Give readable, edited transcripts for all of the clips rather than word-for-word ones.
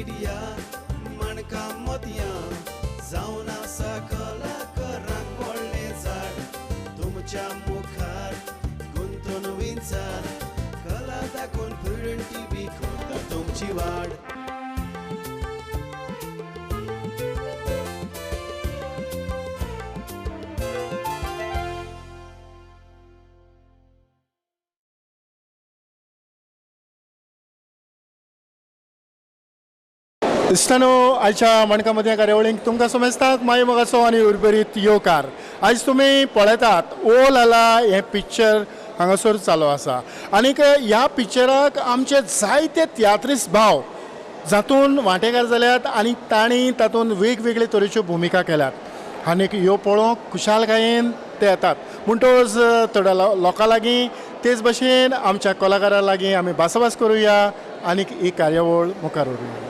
Media माणकां मोतयां जावन आसा कलाकारांक व्हडलें झाड तुमच्या मुखार गुंतून विंचार कला दाखोवन प्रुडंट टीव्ही करता तुमची वाड. इश्टानो आयच्या माणकां मदल्या कार्यावळींक तुमकां समजतात माई मोगाचो आनी उर्बरीत येवकार. आयज तुमी पळयतात ओ लाला हें पिक्चर हांगासर चालू आसा आनीक ह्या पिक्चराक आमचे जायते तियात्रिस्त भाव जातून वांटेकार जाल्यात आनी तांणी तातूंत वेगवेगळे तरेच्यो भुमिका केल्यात आनीक ह्यो पळोवंक खुशालकायेन ते येतात. म्हणटकच थोड्या लोकां लागीं तेच भशेन आमच्या कलाकारां लागीं आमी भासाभास करुया आनीक ही कार्यावळ मुखार व्हरुया.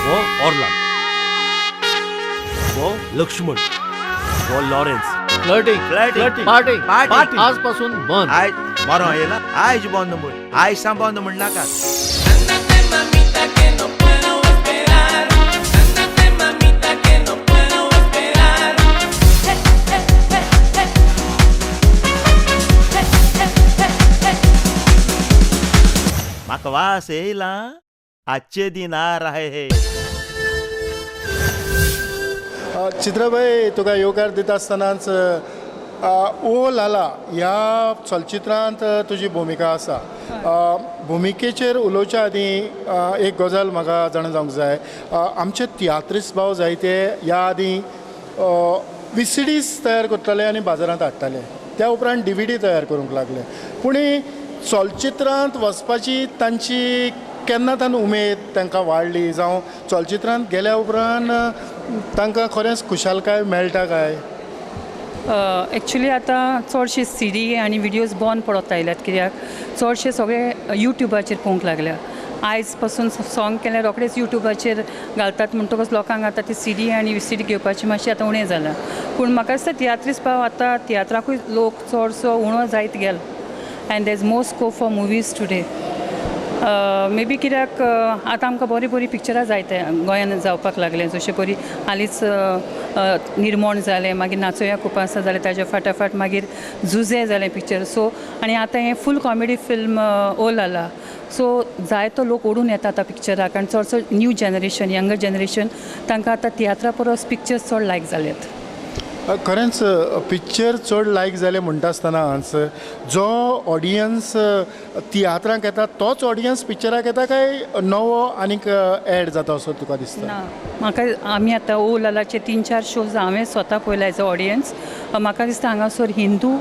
वो ऑर्लांड, वो लक्ष्मण, वो Lawrence. Flirting, flirting, party, party. आजपासून बंद. आयज बरो येयला, आयज बंद म्हूण, आयज सावन बंद म्हण नाका. म्हाका वास येयला, आजचे दिन आ रहे हे. चित्रबाई, तुका येवकार दिता आसतनाच ओ लाला ह्या चलचित्रांत तुजी भुमिका आसा. भुमिकेचेर उलोवच्या आदीं एक गजाल म्हाका जाणा जावंक जाय. आमचे तियात्रिस्त भाव जायते ह्या आदीं VCDs तयार करताले आनी बाजारांत हाडटाले, त्या उपरांत DVD तयार करूंक लागले. पूण चलचित्रांत वचपाची तांची केन्ना तांकां उमेद तांकां वाडली जावं चलचित्रांत गेल्या उपरांत तांकां खरेंच खुशालकाय मेळटा काय? एक्चुली आतां चडशे CD आनी विडियोज बंद पडत आयल्यात, कित्याक चडशे सगळे युट्यूबाचेर पळोवंक लागल्या. आयज पासून सॉंग केल्यार रोखडेच युट्यूबाचेर घालतात, म्हणटकच लोकांक आतां ती CD आनी VCD घेवपाची मातशी आतां उणें जालां. पूण म्हाका दिसता तियात्रीस भाव आतां तियात्राकूय लोक चडसो उणो जायत गेला and there is more scope for movies today. Maybe कित्याक आतां आमकां बरीं बरीं पिक्चरां जायते गोंयांत जावपाक लागलें, जशें बरी हालींच निर्मोण जालें, मागीर नाचोया कुपासा जालें, ताज्या फाटाफाट मागीर जुजे जालें पिक्चर. सो आनी आतां हें फूल कॉमेडी फिल्म ओ लाला. सो जायतो लोक ओडून येता आतां पिक्चराक आनी चडसो न्यू जनरेशन, यंगर जनरेशन तांकां आतां तियात्रा परस पिक्चर्स चड लायक जाल्यात. खरेंच पिक्चर चड लायक जालें म्हणटा आसतनाच जो ऑडियन्स तियात्रांक येता तोच ऑडियन्स पिक्चराक येता काय नवो आनीक एड जाता असो तुका दिसता? ना, म्हाका आमी आतां ओ लालाचे 3-4 शोज हांवें स्वता पळयला एज अ ऑडियन्स. म्हाका दिसता हांगासर हिंदू,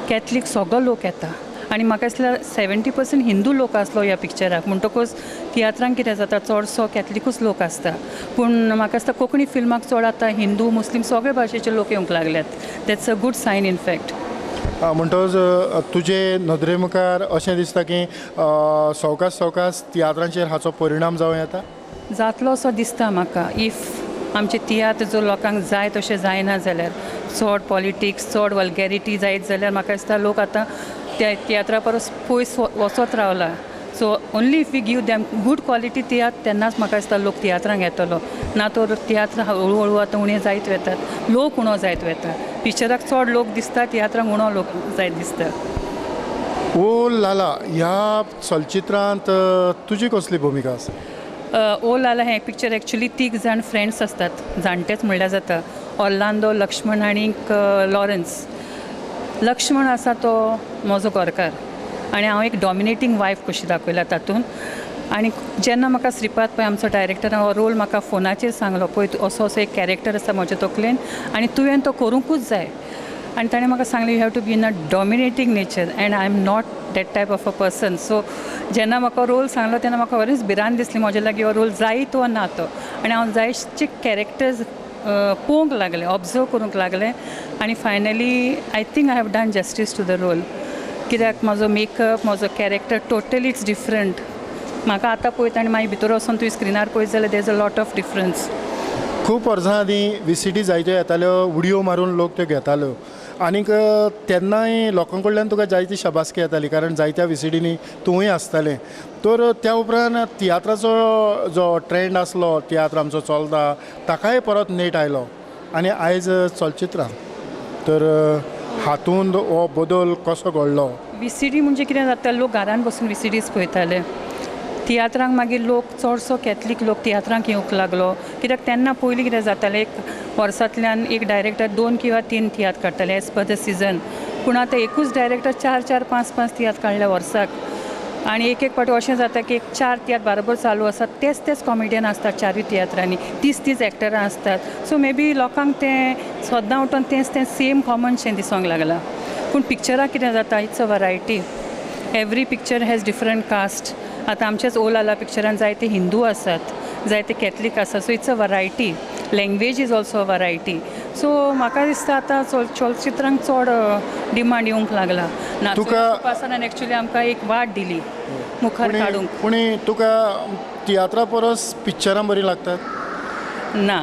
कॅथलीक सगळो लोक येता आनी म्हाका दिसता 70% हिंदू लोक आसलो ह्या पिक्चराक. म्हणटकच तियात्रांक कितें जाता चडसो कॅथलिकूच लोक आसता, पूण म्हाका दिसता कोंकणी फिल्माक चड आतां हिंदू, मुस्लीम सगळे भाशेचे लोक येवंक लागल्यात. That's a good sign in fact. म्हणटकच तुजे नदरे मुखार अशें दिसता की सवकास सवकास तियात्रांचेर हाचो परिणाम जावं येता? जातलो असो दिसता म्हाका. If आमचे तियात्र जो लोकांक जाय तशें जायना जाल्यार, चड पॉलिटिक्स, चड वल्गॅरिटी जायत जाल्यार म्हाका दिसता लोक आतां त्या तियात्रा परस पयस वचत रावला. So only if we give them good quality तियात्र तेन्नाच म्हाका दिसता लोक तियात्रांक येतलो, ना तर तियात्र हळू हळू आतां उणें जायत वतात, लोक उणो जायत वता. पिक्चराक चड लोक दिसता, तियात्रांक उणो लोक जायत दिसता. ओ लाला ह्या चलचित्रांत तुजी कसली भुमिका आसा? ओ लाला हें पिक्चर एक्चुली 3 जाण फ्रेंड्स आसतात, जाणटेच म्हणल्यार जाता, ऑर्लांडो, लक्ष्मण आनीक लॉरन्स. लक्ष्मण आसा तो म्हजो घरकार आनी हांव एक डॉमिनेटींग वायफ कशी दाखयला तातूंत. आनी जेन्ना म्हाका श्रीपाद पळय आमचो डायरेक्टर हो रोल म्हाका फोनाचेर सांगलो, पळय असो असो एक कॅरेक्टर आसा म्हज्या तकलेन आनी तुवें तो करूंकूच जाय. आनी ताणें म्हाका सांगलें you have to be in a dominating nature and I am not that type of a person. So जेन्ना म्हाका रोल सांगलो तेन्ना म्हाका बरीच भिरांत दिसली म्हज्या लागीं हो रोल जायत वा ना तो. आनी हांव जायचे कॅरेक्टर्स पळोवंक लागलें, ऑब्जर्व करूंक लागलें आनी finally I think I have done justice to the role. कित्याक म्हजो मेकअप, म्हजो कॅरेक्टर टोटली it's different. म्हाका आतां पळयता आनी मागीर भितर वचोन तुवें स्क्रिनार पळयत जाल्यार there is a lot of difference. खूब वर्सां आदीं VCD जायत्यो येताल्यो, उडयो मारून लोक त्यो घेताल्यो. आनीक तेन्नाय लोकां कडल्यान तुका जायती शाबासकी येताली, कारण जायत्या विसिडींनी तूंय आसतालें. तर त्या उपरांत तियात्राचो जो ट्रेंड आसलो, तियात्र आमचो चलता, ताकाय परत नेट आयलो आनी आयज चलचित्रां. तर हातूंत हो बदल कसो घडलो? विसिडी म्हणजे कितें जाता, लोक घरान बसून विसिडीज पळयताले. तियात्रांक मागीर लोक चडसो कॅथलीक लोक तियात्रांक येवंक लागलो, कित्याक तेन्ना पयलीं कितें जातालें, एक वर्सांतल्यान एक डायरेक्टर 2 किंवा 3 तियात्र काडटाले एज पर the season. पूण आतां एकूच डायरेक्टर 4 4 5 5 तियात्र काडले वर्साक. आनी एक एक फावटी अशें जाता की एक 4 तियात्र बरोबर चालू आसात, तेच तेच कॉमेडियन आसतात 4 तियात्रांनी, 30 एक्टरां आसतात. सो मे बी लोकांक तें सद्दां उठून तेंच तें सेम कॉमनशें दिसूंक लागलां. पूण पिक्चराक कितें जाता, it's a variety, every picture has different cast. आतां आमचेच ओ लाला पिक्चरान जायते हिंदू आसात, जायते कॅथलीक आसात, so it's a variety, language is also a variety. So म्हाका दिसता आतां चलचित्रांक चड डिमांड येवंक लागला. नाचून एक्चुली आमकां एक वाट दिली मुखार काडूंक. पूण तुका तियात्रा परस पिक्चरां बरीं लागतात? ना,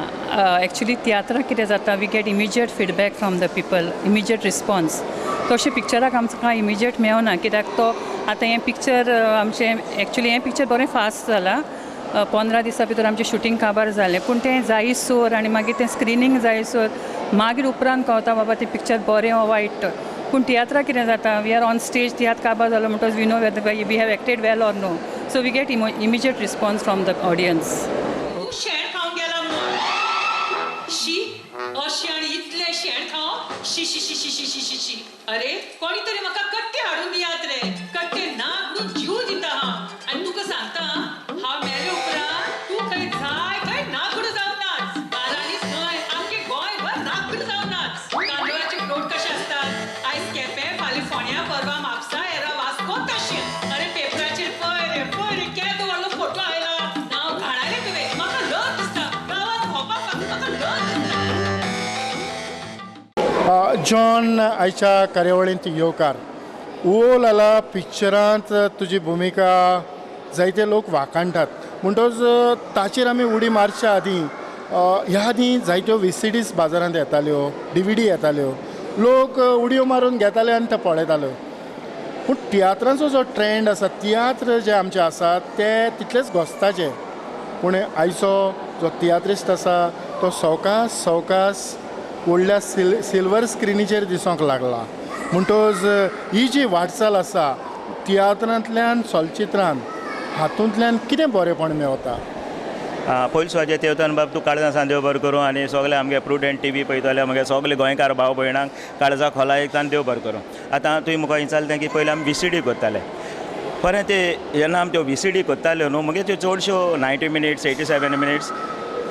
एक्चुली तियात्राक कितें जाता, we get immediate feedback from the people, immediate response. तशें पिक्चराक आमकां इमिजिएट मेळना, कित्याक तो आतां हें पिक्चर आमचें एक्चुली हें पिक्चर बरें फास्ट जालां, 15 दिसां भितर आमचें शुटींग काबार जालें. पूण तें जायसर आनी मागीर तें स्क्रिनींग जायसर मागीर उपरांत कळता बाबा तें पिक्चर बरें वो वायट. पूण तियात्राक कितें जाता, we are on stage, तियात्र काबार जालो म्हणटकच we know whether we have acted well or no, so we get immediate response from the audience. शेण खावंक गेला म्हणून शी अशें आनी इतलें शेण खावं, शी शी शी शी शी शी शी. अरे कोणी तरी म्हाका कट्टे हाडून दियात रे, कट्टे ना म्हणून जीव दिता हांव. आनी तुका सांगता, हांव मेले उपरांत तूं खंय जाय थंय नागडो जावन नाच, बारांनीच न्हय आमगे गोंयभर नागडो जावन नाच. तांदळाचे प्लोट कशे आसतात, आयज केपें, फाल्यां फोंड्या, परवां म्हापसा, येरा वास्को तशें. अरे पेपराचेर पळय रे, पळय रे केदो व्हडलो फोटो आयला, नांव घाणायलें तुवें, म्हाका लज दिसता गांवांत भोंवपाक, म्हाका लज दिसता. जॉन, आयच्या कार्यावळींत येवकार. ओ लाला पिक्चरांत तुजी भुमिका जायते लोक वाखाणटात, म्हणटकच ताचेर आमी उडी मारच्या आदीं, ह्या आदीं जायत्यो विसिडीज बाजारांत येताल्यो, डिविडी येताल्यो, लोक उडयो मारून घेताले आनी ते पळयताल्यो. पूण तियात्रांचो जो ट्रेंड आसा, तियात्र जे आमचे आसात ते तितलेच घोस्ताचे, पूण आयचो जो तियात्रिस्ट आसा तो सवकास सवकास व्हडल्या सिल्वर स्क्रिनीचेर दिसूंक लागला. म्हणटकच ही जी वाटचाल आसा तियात्रांतल्यान चलचित्रान, हातूंतल्यान कितें बरेंपण मेवता? पयलीं सुवातेर देवतान बाब तूं काळजा सान देव बरें करूं आनी सगळे आमगे प्रुडंट टी व्ही पळयतले आमगे सगळे गोंयकार भाव भयणांक काळजा खोला एकतान देव बरें करूं. आतां तुवें म्हाका विचारलें की पयलीं आमी विसिडी करताले, परत ते जेन्ना आमी त्यो विसिडी करताल्यो न्हू, मागीर त्यो चडश्यो 90 minutes, 87 minutes,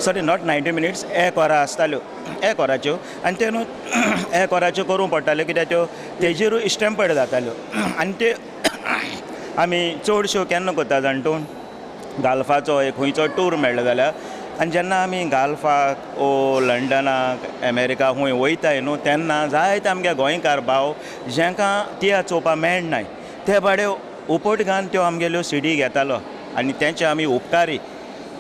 sorry not 90 minutes, एक वरां आसताल्यो, एक वराच्यो. आनी त्यो न्हू एक वराच्यो करूंक पडटाल्यो, कित्याक त्यो तेजेरूय स्टॅम्पड जाताल्यो. आनी त्यो आमी चडश्यो केन्ना करता जाण तूं, गाल्फाचो एक खंयचो टूर मेळ्ळो जाल्यार, आनी जेन्ना आमी गाल्फाक ओ लंडनाक अमेरिका खंय वयताय न्हू, तेन्ना जायते आमगे गोंयकार भाव जेंकां तियात्र चोवपाक मेळनाय ते बाडे उपट घालून त्यो आमगेल्यो सिडी घेतालो आनी तेंचे आमी उपकारी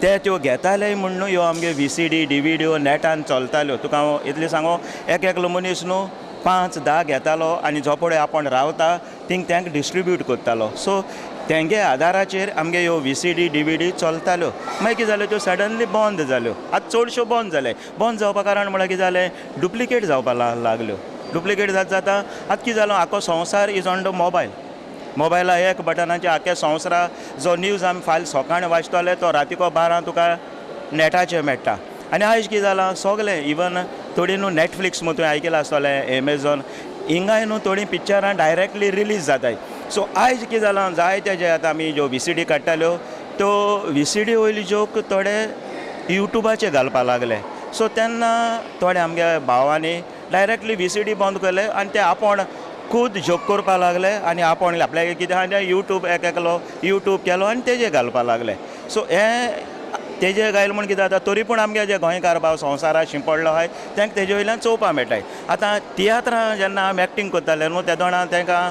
ते त्यो घेताले म्हूण न्हू ह्यो आमगे विसिडी डिविडियो नेटान चलताल्यो. तुका हांव इतलें सांगो, एक एकलो मनीस न्हू 5 10 घेतालो आनी जो पळय आपूण रावता थिंग तांकां डिस्ट्रिब्यूट करतालो. सो तेंगे आदाराचेर आमगे ह्यो विसिडी डिविडी चलताल्यो. मागीर कितें जाल्यो, त्यो सडनली बंद जाल्यो. आतां चडश्यो बंद जाले. बंद जावपा कारण म्हळ्यार कितें जालें, डुप्लिकेट जावपाक लागल्यो. डुप्लिकेट जात जाता आतां कितें जालो, आख्खो संवसार is on the mobile. मोबायला एक बटनाचेर आख्या संवसारा जो न्यूज आमी फाल्यां सकाळीं वाचतले तो रातीको 12 तुका नेटाचेर मेळटा. आनी आयज कितें जालां, सगळें इवन थोडी न्हू नेटफ्लिक्स म्हूण तुवें आयकलां आसतलें, एमेझॉन, हिंगाय न्हू थोडीं पिक्चरां डायरेक्टली रिलीज जाताय. सो आयज कितें जालां, जायते जे आतां आमी ज्यो विसिडी काडटाल्यो त्यो विसिडी वयली जोक थोडे युट्यूबाचेर घालपाक लागले. सो तेन्ना थोडे आमगे भावांनी डायरेक्टली विसिडी बंद केले आनी ते आपूण खूद जोक करपाक लागले आनी आपूण आपल्याक कितें आहा तें युट्यूब एक एकलो युट्यूब केलो आनी तेजेर घालपाक लागले. सो हें तेजेर घायल म्हूण कितें जाता, तरी पूण आमगे जे गोंयकार भाव संवसाराक शिंपडलो आहाय तांकां तेजे वयल्यान चोवपाक मेळटाय. आतां तियात्रां जेन्ना आमी एक्टींग करताले न्हू तेदोणा तांकां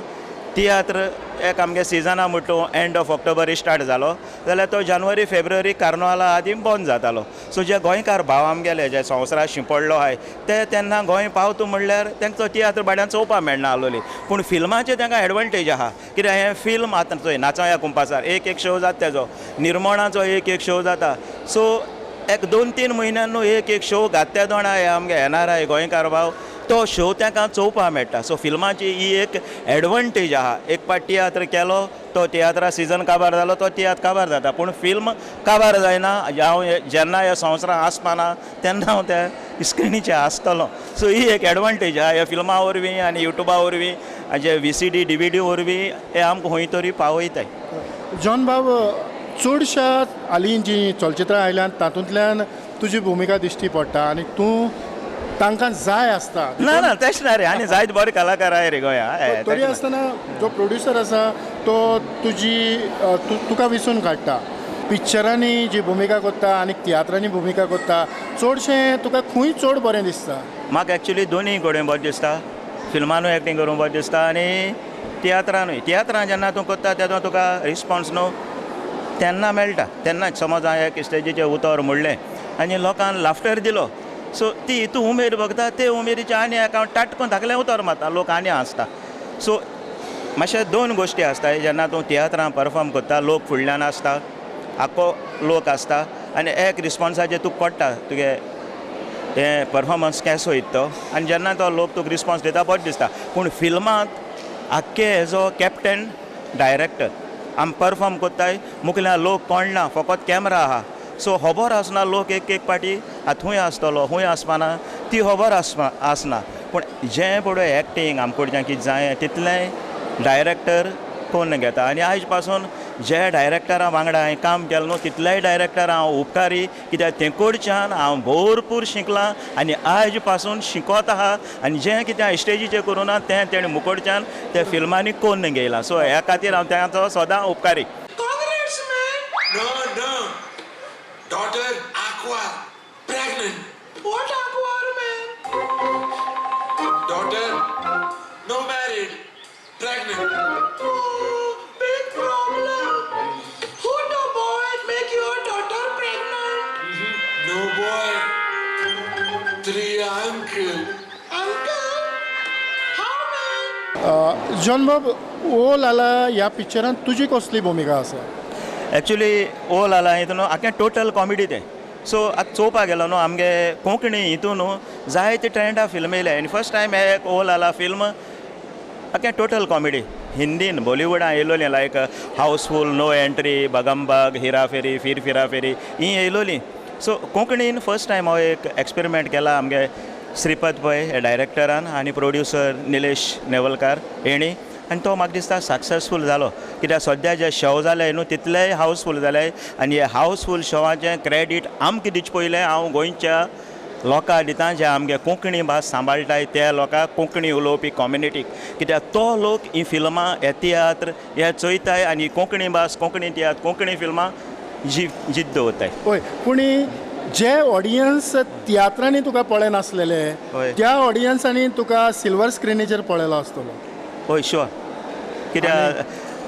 तियात्र एक आमगे सिजना म्हणटू एंड ऑफ ऑक्टोबर स्टार्ट जालो जाल्यार तो जानेवारी फेब्रुवारी कार्नवाला आदी बंद जातालो. सो जे गोंयकार भाव आमगेले जे संवसाराक शिंपडलो आहाय ते तेन्ना गोंय पावता म्हणल्यार तांचो तियात्र भाड्यान चोवपाक मेळना आसलोली. पूण फिल्माचें तांकां एडवांटेज आहा कित्याक हें फिल्म आतां चोय नाचोया कुंपासार एक एक शो जाता तेजो निर्मणाचो एक एक शो जाता. सो एक 2-3 म्हयन्यान न्हू एक एक शो घातल्या दोणा हे आमगे एनआरआय गोंयकार भाव तो शो तांकां चोवपाक मेळटा. सो फिल्माची ही एक एडवांटेज आहा. एक पाट तियात्र केलो तो तियात्रा सिजन काबार जालो तो तियात्र काबार जाता पूण फिल्म काबार जायना. हांव जेन्ना ह्या संवसारांत आसपाना तेन्ना हांव त्या स्क्रिनीचेर आसतलो. सो ही एक एडवांटेज आहा ह्या फिल्मा वरवीं आनी युट्यूबा वरवीं जे VCD DVD वरवीं हे आमकां खंय तरी पावयताय. जॉन बाब, चडश्या हालीं जीं चलचित्रां आयल्यात तातूंतल्यान तुजी भुमिका दिश्टी पडटा आनी तूं तांकां जाय आसता. ना ना तेश ना रे, आनी जायत बरे कलाकार आहाय रे गोंया. तरी आसतना जो प्रोड्युसर आसा तो तुजी तुका विसून काडटा. पिक्चरांनी जी भुमिका करता आनी तियात्रांनी भुमिका करता चडशें तुका खंय चड बरें दिसता? म्हाका एक्चुली दोनूय कडेन बरें दिसता. फिल्मानूय एक्टींग करूंक बरें दिसता आनी तियात्रानूय. तियात्रान जेन्ना तूं करता तेन्ना तुका रिस्पोन्स न्हू तेन्ना मेळटा. तेन्ना समज हांवें एक स्टेजीचेर उतर म्हणलें आनी लोकांक लाफ्टर दिलो सो ती तूं उमेद बघता ते उमेदीचे आनी एक हांव टाटकून धाकलें उतर मारता लोक आनी हांसता. सो मातशे दोन गोश्टी आसता जेन्ना तूं तियात्रां परफॉर्म करता लोक फुडल्यान आसता आख्खो लोक आसता आनी एक रिस्पोन्साचेर तुका कळटा तुगे हें परफॉर्मन्स केसो वयता तो आनी जेन्ना तो लोक तुका रिस्पोन्स दिता बरें दिसता. पूण फिल्मांत आख्खे हेजो कॅप्टन डायरेक्टर आमी परफॉर्म करताय मुखल्यान लोक कोण ना फकत कॅमरा आहा. सो खबर आसना लोक एक एक पाटी आतां खूंय आसतलो खूंय आसपाना ती खबर आसना. पूण जें पळय एक्टींग आमकडच्यान कितें जाय तितलें डायरेक्टर कोन्न घेता. आनी आयज पासून जे डायरेक्टरा वांगडा हांवें काम केलें न्हू तितलेय डायरेक्टर हांव उपकारी कित्याक तेंकडच्यान हांव भरपूर शिकलां आनी आयज पासून शिकोत आहा आनी जें कितें हांवें स्टेजीचेर करूं ना तें तेणें मुकडच्यान त्या फिल्मांनी कोन्न घेयलां. सो ह्या खातीर हांव तांचो सदां उपकारी. Daughter Aqua, pregnant. What Aqua, man? Daughter, no married, pregnant. Oh, big problem. Who the boy make your daughter pregnant? No boy. 3 uncle. Uncle? How, man? John बाब, ओ लाला ह्या पिक्चरांत तुजी कसली भुमिका आसा? एक्चुली ओ लाला हितून न्हू आख्खें टोटल कॉमेडी तें. सो आतां चोवपाक गेलो न्हू आमगे कोंकणी हितून न्हू जायते ट्रेंडा फिल्म येयले आनी फर्स्ट टायम हे एक ओ लाला फिल्म आख्खें टोटल कॉमेडी हिंदीन बॉलिवुडान येयलोलीं लायक हावसफूल, नो एंट्री, बगमबग, हिराफेरी, फिर फिराफेरी ही येयलोलीं. सो कोंकणीन फर्स्ट टायम हांव एक एक्सपेरिमेंट केला आमगे श्रीपद पै हे डायरेक्टरान आनी प्रोड्युसर निलेश नेवलकार हेणी आनी तो म्हाका दिसता सक्सेसफूल जालो कित्याक सद्या जे शो जाले न्हू तितलेय हावसफूल जाले आनी हे हावसफूल शोवाचें क्रेडीट आमकां दिवचें पयलें हांव गोंयच्या लोकांक दिता जे आमगे कोंकणी भास सांबाळटाय त्या लोकांक कोंकणी उलोवपी कम्युनिटीक कित्याक तो लोक ही फिल्मां हे तियात्र हे चोयताय आनी कोंकणी भास कोंकणी तियात्र कोंकणी फिल्मां जिद्द दवरताय. हय, पूण जे ऑडियन्स तियात्रांनी तुका पळयनासलेले त्या ऑडियन्सांनी तुका सिल्वर स्क्रिनीचेर पळयलो आसतलो. हय शुअर, कित्याक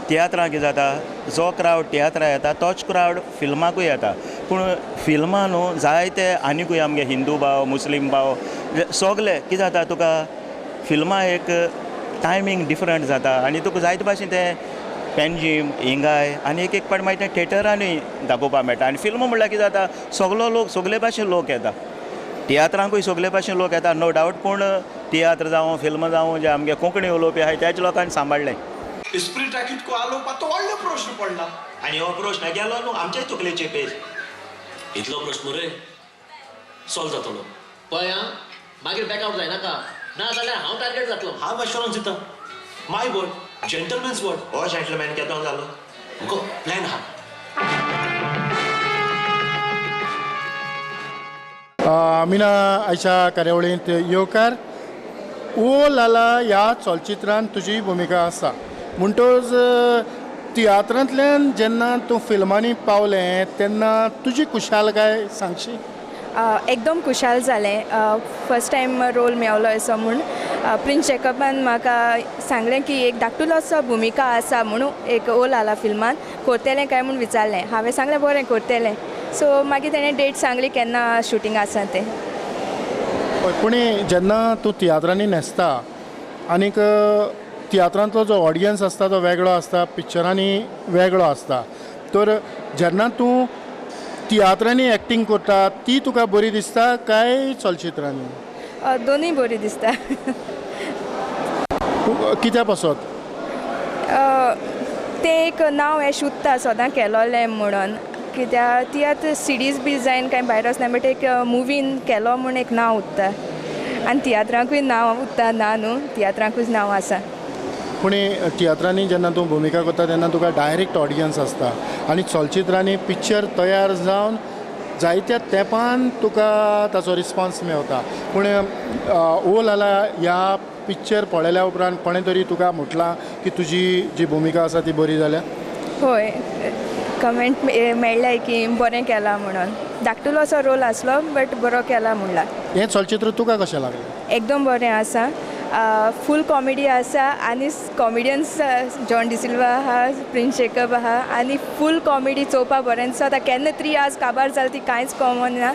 तियात्रां कितें जाता जो क्रावड तियात्रां येता तोच क्रावड फिल्माकूय येता. पूण फिल्मां न्हू जायते आनिकूय आमगे हिंदू भाव मुस्लीम भाव सगले कितें जाता तुका फिल्मां एक टायमींग डिफरंट जाता आनी तुका जायते भाशेन तें पेंजीम हिंगाय आनी एक एक पाट मागीर तें थिएटरानूय दाखोवपाक मेळटा. आनी फिल्म म्हणल्यार कितें जाता सगलो लोक सगले भाशेन लोक येता तियात्रांकूय सगले भाशेन लोक येता नो डावट. पूण तियात्र जावं फिल्म जावं जे आमगे कोंकणी उलोवपी आहाय त्याच लोकांनी सांबाळ्ळें. इस्प्रिटाक इतको आलोवपाचो व्हडलो प्रश्न पडला आनी हो प्रश्न गेलो न्हू आमच्याच तकलेचे पेज. इतलो प्रश्न रे सॉल्व जातलो. पळय आं, मागीर बॅकआउट जायनाका, ना जाल्यार हांव टार्गेट जातलो. हांव एश्योरन्स दिता, my word, gentleman's word. हो जेंटलमॅन केदो जालो मुको प्लॅन आहा. मिना आयच्या कार्यावळींत येवकार. ओ लाला ह्या चलचित्रांत तुजी भुमिका आसा म्हणटच तियात्रांतल्यान जेन्ना तूं फिल्मांनी पावलें तेन्ना तुजी खुशालकाय सांगशी? एकदम खुशाल जालें. फर्स्ट टायम रोल मेवलो असो म्हूण प्रिन्स जेकबान म्हाका सांगलें की एक धाकटुलोसो भुमिका आसा म्हणून एक ओ लाला फिल्मान करतलें काय म्हूण विचारलें. हांवें सांगलें बरें करतलें. सो मागीर तेणें डेट सांगली केन्ना शुटींग आसा तें. पूण जेन्ना तूं तियात्रांनी न्हेसता आनीक तियात्रांतलो जो ऑडियन्स आसता तो वेगळो आसता, पिक्चरांनी वेगळो आसता, तर जेन्ना तूं तियात्रांनी एक्टींग करता ती तुका बरी दिसता काय चलचित्रांनी? दोनूय बरी दिसता. कित्या पासत? तें एक नांव हें शुदता सदां केलोलें म्हणून, कित्याक तियात्र सिडीज बी जायन कांय भायर वचना, बट एक मुवीन केलो म्हूण एक नांव उत्ता आनी तियात्रांकूय नांव उत्ता ना न्हू, तियात्रांकूच नांव आसा. पूण तियात्रांनी जेन्ना तूं भुमिका करता तेन्ना तुका डायरेक्ट ऑडियन्स आसता आनी चलचित्रांनी पिक्चर तयार जावन जायत्या तेंपान तुका ताचो रिस्पोन्स मेवता. पूण ओ लाला ह्या पिक्चर पळयल्या उपरांत कोणें तरी तुका म्हटलां की तुजी जी भुमिका आसा ती बरी जाल्या? हय, कमेंट मेळ्ळें की बरें केलां म्हणून. धाकटुलो असो रोल आसलो बट बरो केला म्हणला. हें चलचित्र तुका कशें लागलें? एकदम बरें आसा, फूल कॉमेडी आसा आनी कॉमेडियन्स जॉन डिसिल्वा आहा, प्रिन्स जेकब आहा आनी फूल कॉमेडी चोवपा बरें दिसता. आतां केन्ना 3 आवर्स काबार जाल ती कांयच कॉमन ना,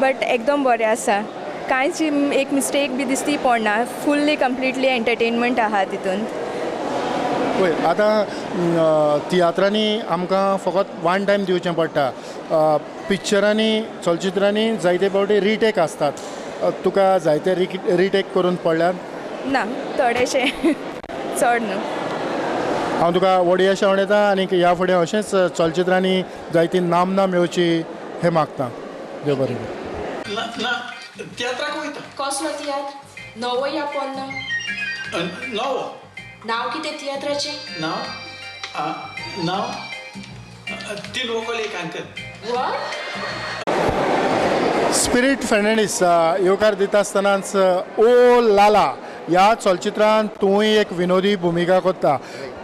बट एकदम बरें आसा, कांयच एक मिस्टेक बी दिसती पडना, फुल्ली कंप्लिटली एंटरटेनमेंट आहा तितून. पळय आतां तियात्रांनी आमकां फकत वन टायम दिवचें पडटा, पिक्चरांनी चलचित्रांनी जायते फावटी रिटेक आसतात, तुका जायते रिटेक करून पडल्यात? ना, थोडेशे, चड न्हू. हांव तुका व्हड यश आवडटा आनी ह्या फुडें अशेंच चलचित्रांनी जायती नामना मेळची हें मागता. देव बरें करूं. ना ना, तियात्राक वयता. कसलो तियात्र? नवो या पोन्नो? नवो. नांव कितें तियात्राचें? नांव नांव तीन वोकल एक अंकल. स्पिरीट फर्नांडीस येवकार दिता आसतनाच ओ लाला ह्या चलचित्रांत तूंय एक विनोदी भुमिका करता.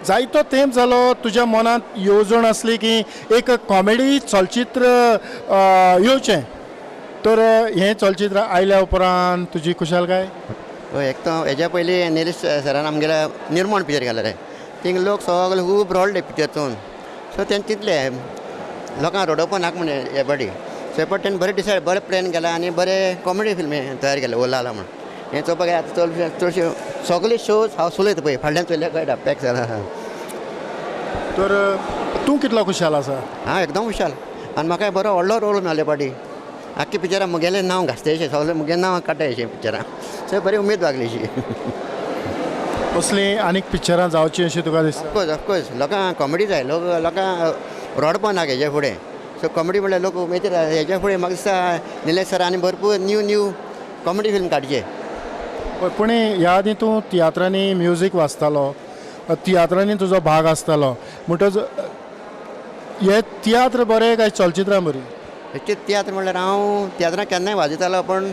जायतो तेंप जालो तुज्या मनांत येवजण आसली की एक कॉमेडी चलचित्र येवचें, तर हें चलचित्र आयल्या उपरांत तुजी खुशालकाय? हय, एक तर हेज्या पयलीं निलेश सरान आमगेल्या निर्मोण पिक्चर घालेलें, थिंग लोक सगळे खूब रडले पिक्चर चोवन. सो तेणें चिंतलें लोकांक रडोवपा नाका म्हण हे पाटी. सो पण तेणें बरें डिसायड, बरें प्लॅन केला आनी बरें कॉमेडी फिल्म तयार केलें ओ लाला म्हण. हें चोवपाक आतां चड चडशे सगळे शोज हावसफूल येता पळय, फाटल्यान चोयल्यार कळटा पॅक जाला. तर तूं कितलो खुशाल आसा? हांव एकदम खुशाल आनी म्हाका बरो व्हडलो रोल मेळ्ळो पाटी. आख्खे पिक्चरां म्हगेलें नांव घासता अशें, सगळें म्हगेलें नांव काडटा अशें पिक्चरां. सो बरी उमेद लागली अशी. असलीं आनीक पिक्चरां जावचीं अशें तुका दिसता? ऑफकोर्स ऑफकोर्स, लोकांक कॉमेडी जाय, लोक लोकांक रडपा नाका हेज्या फुडें. सो कॉमेडी म्हणल्यार लोक उमेदीर. हेज्या फुडें म्हाका दिसता निलेश सर आनी भरपूर न्यू न्यू कॉमेडी फिल्म काडचे. पूण ह्या आदीं तूं तियात्रांनी म्युजीक वाजतालो, तियात्रांनी तुजो भाग आसतालो, म्हणटच हे तियात्र बरे काय चलचित्रां बरीं? एक्चुअली तियात्र म्हणल्यार हांव तियात्रां केन्नाय वाजयतालो, पूण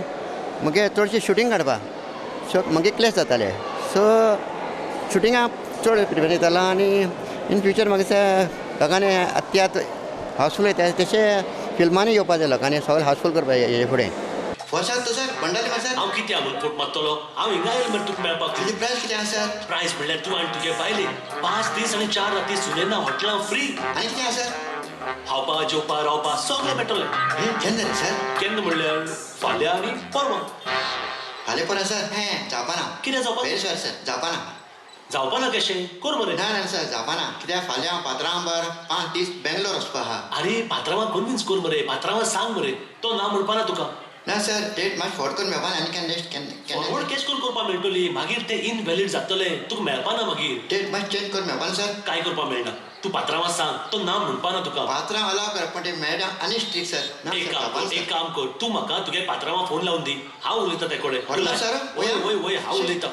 म्हगे चडशें शुटींग काडपा सो म्हगे क्लॅश जाताले. सो शुटिंगाक चड प्रिफर दितालो आनी इन फ्युचर म्हाका दिसता लोकांनी तियात्र हावसफूल येता तशें फिल्मांनी येवपा जाय, लोकांनी सगळें हावसफूल करपा जाय हेजे फुडें. सर बंडाली सर, हांव कितें म्हणून मारतलो? हांव हिंगा आयलो मरे तुका मेळपाक. तुजी प्रायस कितें आसा सर? प्रायस म्हणल्यार तूं आनी तुगे बायले 5 दीस आनी 4 राती सुनेना हॉटेलां फ्री. आनी कितें आसा सर? खावपा जेवपा रावपा सगळें मेळटलें. केन्ना रे सर? केन्ना म्हणल्यार फाल्यां आनी परवां. फाल्यां परवां सर? हें जावपाना. कितें जावपा? वेरी सॉरी सर, जावपाना. जावपाना कशें? कर मरे. ना ना सर, जावपाना. कित्याक फाल्यां हांव पात्रांव 5 दीस बेंगलोर वचपा आहा. आरे पात्रांवाक कन्विन्स कर मरे, पात्रांवाक सांग मरे, तो ना म्हणपाना तुका. ना सर, डेट मातशें फॉरवर्ड करून मेळपाना आनी केन्ना नेक्स्ट केन्ना फॉरवर्ड केश करून करपाक मेळटली, मागीर ते इनव्हॅलीड जातले, तुका मेळपाना मागीर. डेट मातशें चेंज करून मेळपाना सर? कांय करपाक मेळना, तूं पात्रांवाक सांग, तो ना म्हणपाना तुका. पात्रांव अलाव कर, पण ते मॅडम आनी स्ट्रिक्ट सर. एक काम कर, एक काम कर, तूं म्हाका तुगे पात्रांवाक फोन लावन दी, हांव उलयतां ते कडेन. सर? वय वय वय, हांव उलयतां.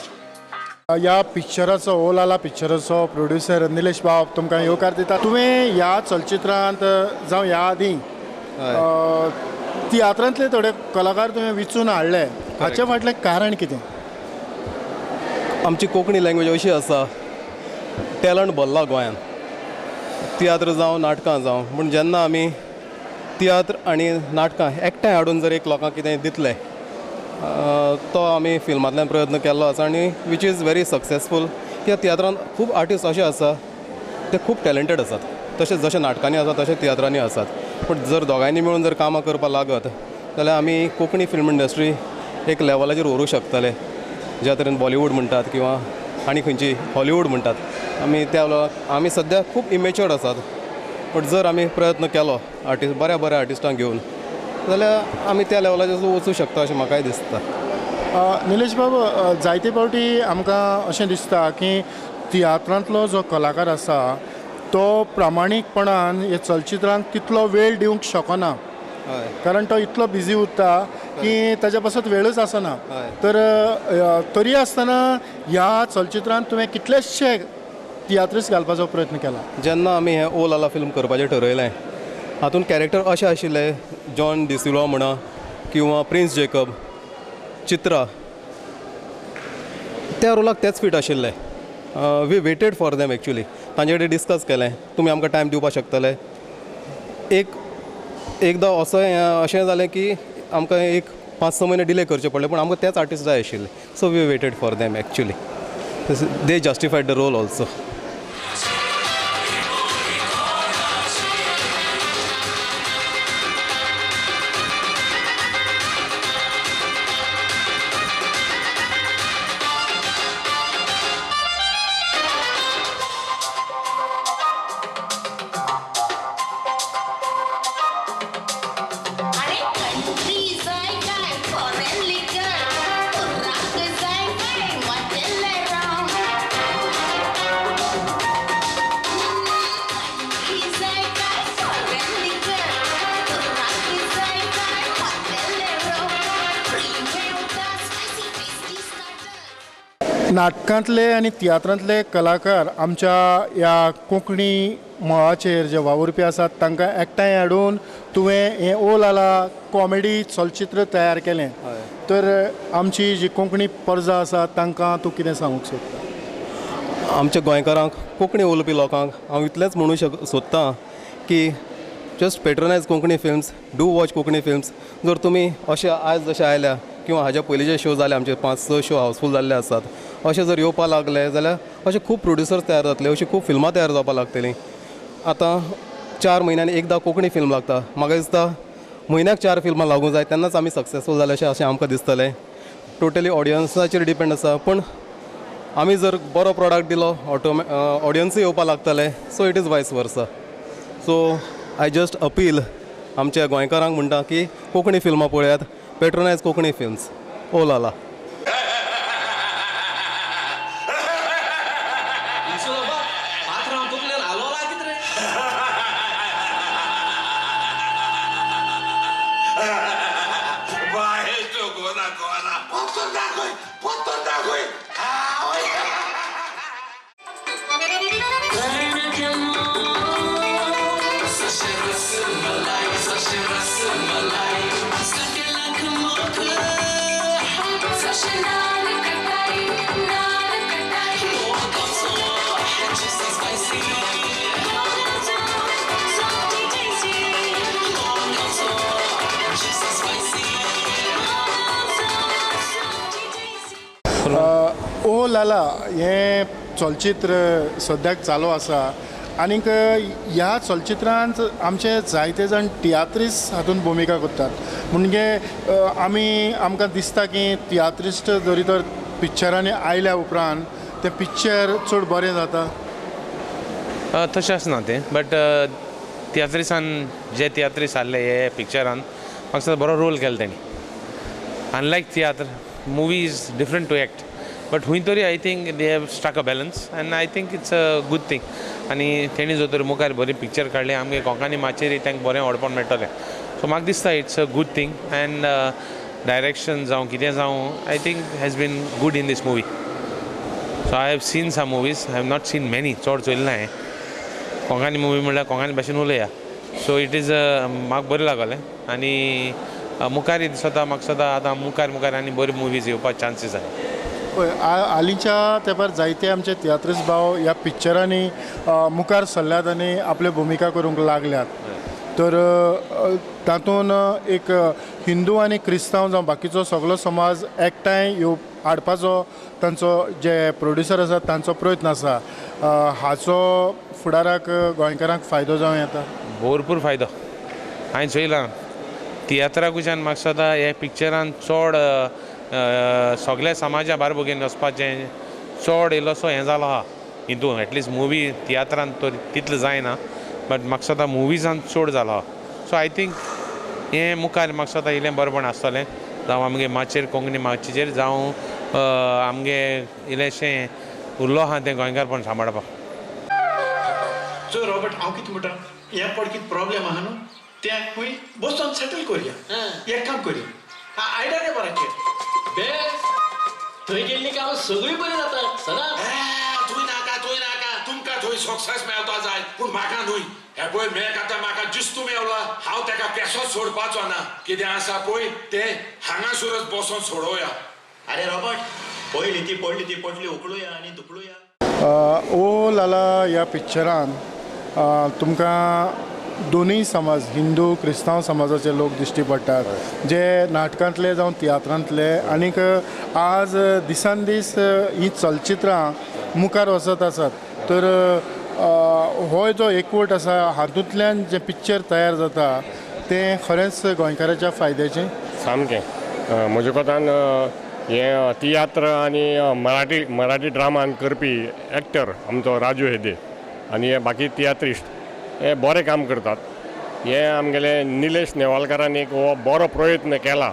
ह्या पिक्चराचो ओ लाला पिक्चराचो प्रोड्युसर निलेश बाब तुमकां येवकार दिता. तुवें ह्या चलचित्रांत जावं ह्या आदीं तियात्रांतले थोडे कलाकार तुवें विचून हाडले, हाचे फाटलें कारण कितें? आमची कोंकणी लँग्वेज अशी आसा, टॅलंट भरला गोंयांत, तियात्र जावं नाटकां जावं, पूण जेन्ना आमी तियात्र आनी नाटकां एकठांय हाडून जर एक लोकांक कितें दितले तो आमी फिल्मांतल्यान प्रयत्न केल्लो आसा आनी which is very successful. कित्याक तियात्रान खूब आर्टिस्ट अशे आसा ते खूब टॅलंटेड आसात, तशें जशें नाटकांनी आसा तशें तियात्रांनी आसात, पूण जर दोगांयनी मेळून जर कामां करपाक लागत जाल्यार आमी कोंकणी फिल्म इंडस्ट्री एक लेवलाचेर व्हरूंक शकतले. ज्या तरेन बॉलिवूड म्हणटात किंवा आनी खंयची हॉलिवूड म्हणटात, आमी त्या आमी सद्या खूब इमेच्योर्ड आसात, बट जर आमी प्रयत्न केलो आर्टिस्ट बऱ्या बऱ्या आर्टिस्टांक घेवन जाल्यार आमी त्या लेवलाचेर वचूं शकता अशें म्हाकाय दिसता. निलेश बाब, जायते फावटी आमकां अशें दिसता की तियात्रांतलो जो कलाकार आसा तो प्रामाणीकपणान हे चलचित्रांक तितलो वेळ दिवंक शकना, कारण तो इतलो बिजी उरता की ताच्या पासत वेळच आसना. तर तरी आसतना ह्या चलचित्रांत तुवें कितलेशे तियात्रीस घालपाचो प्रयत्न केला? जेन्ना आमी हें ओ लाला फिल्म करपाचें ठरयलें हातूंत कॅरेक्टर अशें आशिल्ले जॉन डिसिल्वा म्हणा किंवा प्रिन्स जेकब, चित्रा, त्या रोलाक तेच फीट आशिल्ले. We waited for them actually. तांचे कडेन डिस्कस केलें तुमी आमकां टायम दिवपाक शकतले. एक एकदां असो अशें जालें की आमकां एक 5-6 म्हयने डिले करचे पडले, पूण आमकां तेच आर्टिस्ट जाय आशिल्ले. So we waited for them actually, they justified the role also. नाटकांतले आनी तियात्रांतले कलाकार आमच्या ह्या कोंकणी मळाचेर जे वावुरपी आसात तांकां एकठांय हाडून तुवें हें ओ लाला कॉमेडी चलचित्र तयार केलें, तर आमची जी कोंकणी परजा आसा तांकां तूं कितें सांगूंक सोदता? आमच्या गोंयकारांक, कोंकणी उलोवपी लोकांक हांव इतलेंच म्हणूं सोदतां की just patronise Konkani films, do watch Konkani films. जर तुमी अशें आयज जशें आयल्या किंवा हाज्या पयलींचे शो जाले आमचे 5-6 शो हावसफूल जाल्ले आसात, अशें जर येवपाक लागले जाल्यार अशे खूब प्रोड्युसर्स तयार जातले, अशी खूब फिल्मां तयार जावपाक लागतलीं. आतां 4 म्हयन्यांनी एकदां कोंकणी फिल्म लागता, म्हाका दिसता म्हयन्याक 4 फिल्मां लागूंक जाय तेन्नाच आमी सक्सेसफूल जाले अशें आमकां दिसतलें. टोटली ऑडियन्साचेर डिपेंड आसा, पूण आमी जर बरो प्रोडक्ट दिलो ऑडियन्सूय येवपाक लागतले. So it is vice versa. So I just appeal आमच्या गोंयकारांक म्हणटा की कोंकणी फिल्मां पळयात, पेट्रोनायज कोंकणी फिल्म्स. ओ लाला. ओ लाला हें चलचित्र सद्याक चालू आसा आनीक ह्या चलचित्रांत आमचे जायते जाण तियात्रिस्ट हातूंत भुमिका करतात, म्हणजे आमी आमकां दिसता की तियात्रिस्ट जरी तर पिक्चरांनी आयल्या उपरांत तें पिक्चर चड बरें जाता. तशें आसना तें, बट तियात्रिसान जे तियात्रिस्ट आहले हे पिक्चरान म्हाका दिसता बरो रोल केलो तेणी. Unlike tiatr, movie is different to act, but हुंय तरी I think they have struck a balance and I think it's a good thing. आनी तेणी जर तर मुखार बरी पिक्चर काडलें आमगे कोंकणी माचयेर तांकां बरें व्हडपण मेळटलें. सो म्हाका दिसता it's a good thing and direction जावं कितें जावं I think has been good in this movie. So I have seen some movies, I have not seen many, चड चोयलें ना हांवें. कोंकणी मुवी म्हणल्यार कोंकणी भाशेन उलया, सो it is म्हाका बरें लागलें आनी मुखार दिसता म्हाका सदां आतां मुखार मुखार आनी बऱ्यो मुवीज येवपाक चान्सीस आसा. पळय हालींच्या तेंपार जायते आमचे तियात्रिस्ट भाव ह्या पिक्चरांनी मुखार सरल्यात आनी आपल्यो भुमिका करूंक लागल्यात. तर तातूंत एक हिंदू आनी क्रिस्तांव जावं बाकीचो सगलो समाज एकठांय येव हाडपाचो तांचो जे प्रोड्युसर आसात तांचो प्रयत्न आसा. हाचो फुडाराक गोंयकारांक फायदो जावं येता. भरपूर फायदो. हांवें चोयलां तियात्राकूच्यान म्हाका दिसता हे पिक्चरान चड सगल्या समाजा बारबोर घेवन वचपाचें चड इल्लोसो हें जालो आहा हितून. एटलिस्ट मुवी तियात्रान तर तितलें जायना, बट म्हाका दिसता मुविजान चड जालो आहा. सो I think हें मुखार म्हाका दिसता इल्लें बरेपण आसतलें, जावं आमगे माचयेर कोंकणी माचयेचेर, जावं आमगे इल्लेशें उरलो आहा तें गोंयकारपण सांबाळपाक. चोय रॉबर्ट, हांव कितें म्हणटा, हें पड कितें प्रॉब्लेम आहा न्हू तें खंय बसून सेटल करुया. एक काम करुया, आयडिया बराचेर बेस थंय गेल्ली कामां सगळीं बरीं जातात सदांच. थंय नाका, थंय नाका, तुमकां थंय सक्सेस मेळता जाय, पूण म्हाका न्हय. हे पळय मेक आतां म्हाका जिस्तू मेवला, हांव तेका केसोच सोडपाचो ना. कितें आसा पळय तें हांगासरच बसोन सोडोवया. अरे रॉबर्ट, पयली ती पडली ती पोटली उकळुया आनी धुकळुया. ओ लाला ह्या पिक्चरान तुमकां दोनूय समाज, हिंदू क्रिस्तांव समाजाचे लोक दिश्टी पडटात, जे नाटकांतले जावं तियात्रांतले. आनीक आज दिसान दीस ही चलचित्रां मुखार वचत आसात. तर हो जो एकवट आसा हातूंतल्यान जें पिक्चर तयार जाता तें खरेंच गोंयकाराच्या फायद्याचें. सामकें म्हज्या कोतान हें तियात्र आनी मराठी ड्रामान करपी एक्टर आमचो राजू हेदे आनी हे बाकी तियात्रिस्ट हे बरें काम करतात. हे आमगेले निलेश नेवालकारान एक हो बरो प्रयत्न केला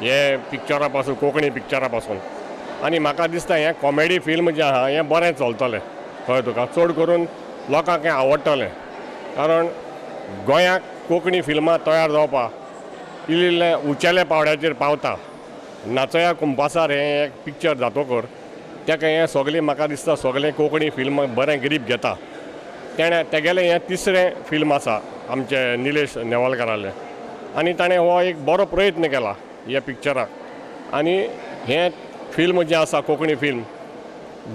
हे पिक्चरा पासून, कोंकणी पिक्चरा पासून. आनी म्हाका दिसता हें कॉमेडी फिल्म जें आहा हें बरें चलतलें. कळ्ळें तुका, चड करून लोकांक हें आवडटलें, कारण गोंयाक कोंकणी फिल्मां तयार जावपाक इल्लें इल्लें उंचेल्या पावड्याचेर पावता. नाचया कुंपासार हें एक पिक्चर जातकर तेका हें सगळें म्हाका दिसता सगळें कोंकणी फिल्म बरें ग्रीप घेता. तेणें तेगेलें हें तिसरें फिल्म आसा आमचें निलेश नेवालकारालें, आनी ताणें हो एक बरो प्रयत्न केला ह्या पिक्चराक. आनी हें फिल्म जें आसा कोंकणी फिल्म,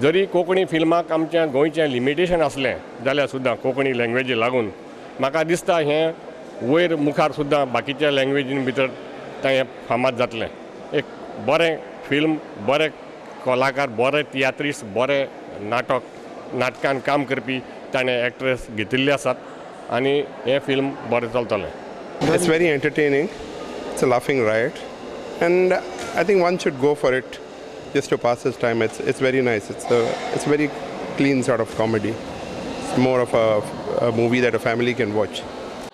जरी कोंकणी फिल्माक आमच्या गोंयचें लिमिटेशन आसलें जाल्यार सुद्दां कोंकणी लँग्वेजी लागून म्हाका दिसता हें वयर मुखार सुद्दां बाकीच्या लँग्वेजीन भितर तें फामाद जातलें. एक बरें फिल्म, बरे कलाकार, बरे तियात्रिस्ट, बरे नाटक नाटकान काम करपी ताणें एक्ट्रेस घेतिल्ले आसात आनी हें फिल्म बरें चलतलें. It's very entertaining, it's a laughing riot and I think one should go for it just to pass his time. It's very nice. It's a very clean sort of comedy. It's more of a movie that a family can watch.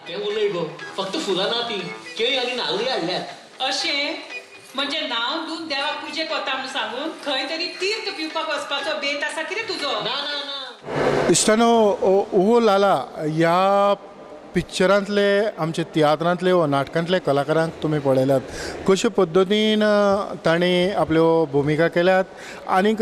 तें उलय गो, फक्त फुलां ना ती, केळी आनी नाल्लूय हाडल्यात. अशें म्हणजे नांव दिवन देवाक पुजेक वता म्हूण सांगून खंय तरी तीर्थ पिवपाक वचपाचो बेत आसा कितें तुजो? ना ना ना. इश्टानो, ओ लाला ह्या पिक्चरांतले आमचे तियात्रांतले वा नाटकांतले कलाकारांक तुमी पळयल्यात कशे पद्दतीन तांणी आपल्यो भुमिका केल्यात. आनीक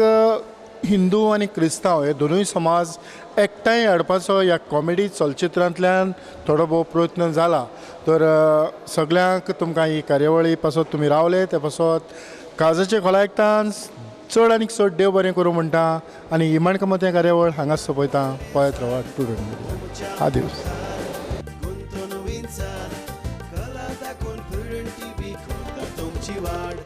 हिंदू आनी क्रिस्तांव हे दोनूय समाज एकठांय हाडपाचो ह्या कॉमेडी चलचित्रांतल्यान थोडो भोव प्रयत्न जाला. तर सगळ्यांक तुमकां ही कार्यावळी पासत तुमी रावले ते पासत काळजाचे खोला एकठांय चड आनीक चड देव बरें करूं म्हणटा आनी ही माणकामत हें कार्यावळ हांगाच सोंपयता. पळयत रावात प्रुडंट मिडिया. आदिवस. कला दाखोवन प्रुडंट टीव्ही करता तुमची वाड.